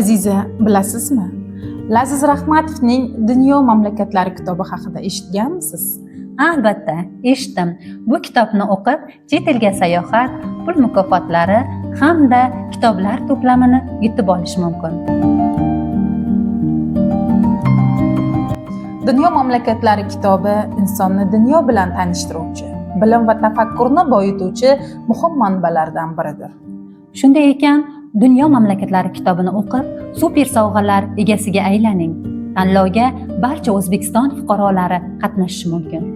Aziza, bilasizmi? Laziz Rahmatovning Dunyo mamlakatlari kitobi haqida eshitganmisiz? Albatta, eshitdim. Bu kitobni o'qib, chet elga sayohat, pul mukofotlari hamda kitoblar to'plamini yutib olish mumkin. Dunyo mamlakatlari kitobi insonni dunyo bilan tanishtiruvchi, bilim va tafakkurni boyituvchi muhim manbalardan biridir. Shunday ekan, Dunyo mamlakatlari kitobini o'qib, super sovg'alar egasiga aylaning. Tanlovga barcha O'zbekiston fuqarolari qatnashishi mumkin.